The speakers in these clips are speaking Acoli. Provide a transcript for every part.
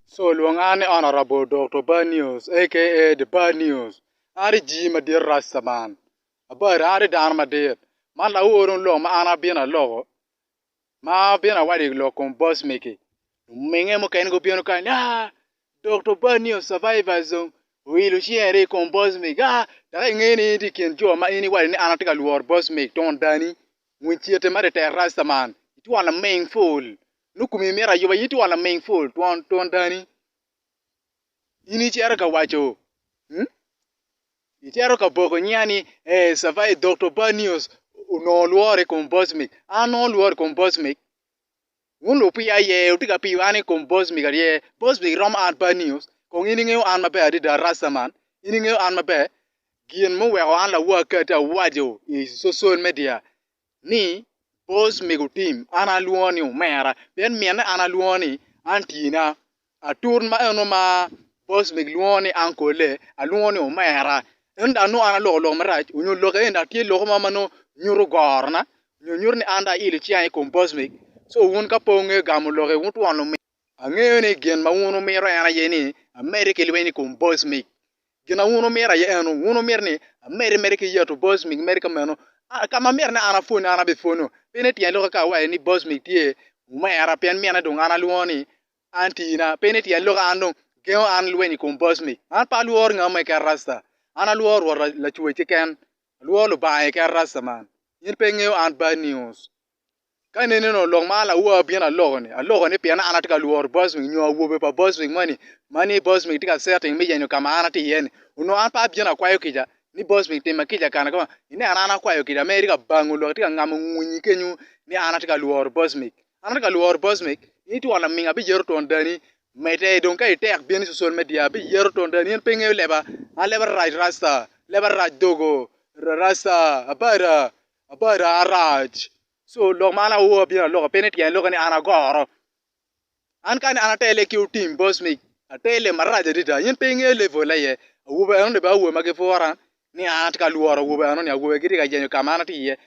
So lwong an ni Honourable Dokto Bad News aka The Bad News an ri jii madit rasta man abado an ri dano madit man lawor dong lok ma an abino aloko ma abino awaco i lok kom boss megi luminge mukene gubino kany ni aa Dokto Bad News survivors dong oilo cinge i kom boss megi aa dok inge ni in itye i kin jo ma in iwaco ni an atye ka lworo boss meg twon dani ngwec cite ma tek rasta man itwon laming pul Nongo komi mito ayuba in itwon laming pul twon twon dani in icito ka waco icito ka boko nyinga ni ee survive Dokto Bad News onongo lworo i kom Bosmic an anongo lworo i kom Bosmic wun lupiya aye wutye ka piyo an i kom Bosmic aye Bosmic romo an Bad News kong in ingeyo an maber adada Rastaman in ingeyo an maber gin muweko an lawor akati awaco i social media ni Boss mego tim an alwongo ni omera pien mine an alwongo ni antina atur ma eno ma boss meg lwongo ni ankole alwongo ni omera ento dong nongo an aloko lok marac onyo lok eni dok tye lok mo ma nongo nyuto gorona nyo nyuto ni an dong ailo cinga i kom boss meg so wun ka pe wungeyo gamo lok-ki wutwono angeyo ni gin ma wun wumito en aye ni amedde ki lweny i kom boss meg Gin ma wun wumito aye eno, wun wumito ni amedde mere ki yeto Bosmik mere ka meno, ka ma myero ni an apwony an abipwonyo. Pe ni tyen lokke ka awaco ni Bosmik tye omera pien mine dong an alwongo ni antina, pe ni tyen lokke an dong gengo an lweny i kom Bosmik. An pe alworo ngat mo keken rasta, an alworo Rwot Lacwec keken, alworo Lubanga keken rasta man. In pe ingeyo an bad news. Ka ineno ni lok ma lawor abino aloko-ni, aloko ni pien an atye ka lworo Bosmik nyo awobe pa Bosmik moni ma ni Bosmik tye ka setting me yenyo ka ma an atye iye-ni, onongo an pe abino akwayo kica ni Bosmik tima kica kana kama. Ineno an akwayo kica mere tye ka bango lok, tye ka ngamo ngwinyi kenyu ni an atye ka lworo Bosmik. An atye ka lworo Bosmik, in itwon laming abiyeto twon dani, medde dong ka itek bin i social media abiyeto twon dani, in pe ingeyo leba, an leba rac rasta, leba rac dogo, rasta, abada. Abada arac. So lok ma an awo abino aloko pe ni tyen lokke ni an agoro. An kany an atele ki otim bosmic atele marac adada in pe ingeyo level aye awobe eno ni bene awobe ma gipwora ni an atye ka lworo awobe eno ni awobe gitye ka yenyo ka ma an atye iye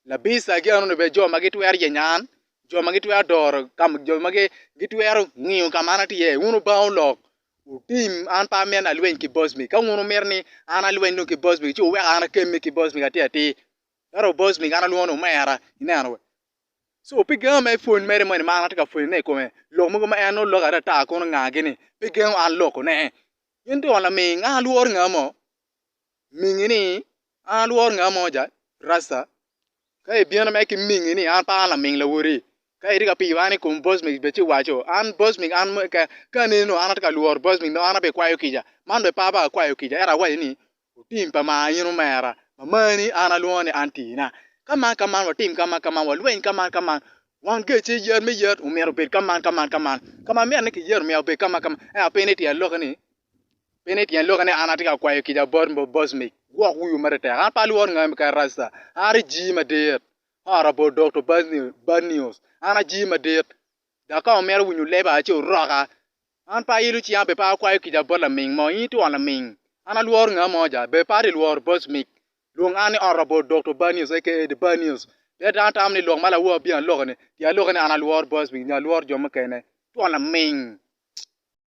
labisa gi eno ni bene jo ma gitwero yenyo an jo ma gitwero doro jo ma gitwero ngiyo ka ma an atye iye wun wubango lok wutim an pe amito ni alweny ki Bosmic ka wun wumito ni an alweny dong ki Bosmic ci wuwek an akemme ki Bosmic atir atir ento Bosmic an alwongo ni omera ineno we so pi gengo me pwony mere moni ma an atye ka pwonyone i kome lok mogo ma en nongo loko atata kono ngagi ni pe gengo an lokone in dong laming an alworo nga mo mingi ni an alworo nga mo ja rasta Ka ibino mere ki mingi ni an pe an laming lawoti, ka itye ka piyo an i kom Bosmik bene ci iwaco, an Bosmik an ka aneni nongo an atye ka lworo Bosmik nongo an abikwayo kica, man bene pe abakwayo kica ento awaco ni otim pa maa in omera, mamani an alwongo ni antina, ka man ka man watim ka man ka man walweny ka man ka man, wan gece yet me yet omyero obed ka man ka man ka man, ka ma mitte ni kiyet omyero obed ka man ka man, ento pe ni tyen lokke ni Pe ni tyen lokke ni an atye ka kwayo kica bot Bosmic, gwok wiwu matek. An pe alworo ngat keken rasta, an atye jii madit. Honourable Dokto Bad News, an ajii madit. Dok ka wumito winyo leba ci wuroka. An pe ailo cinga bene pe akwayo kica bot laming mo, in itwon laming. An alworo ngat mo ja, bene pe atye lworo Bosmic. Lwong an ni Honourable Dokto Bad News aka The Bad News. Pien dano tamo ni lok ma lawor abino aloko-ni, tye alokke ni an alworo Bosmic nyo alworo jo mukene. Twon laming.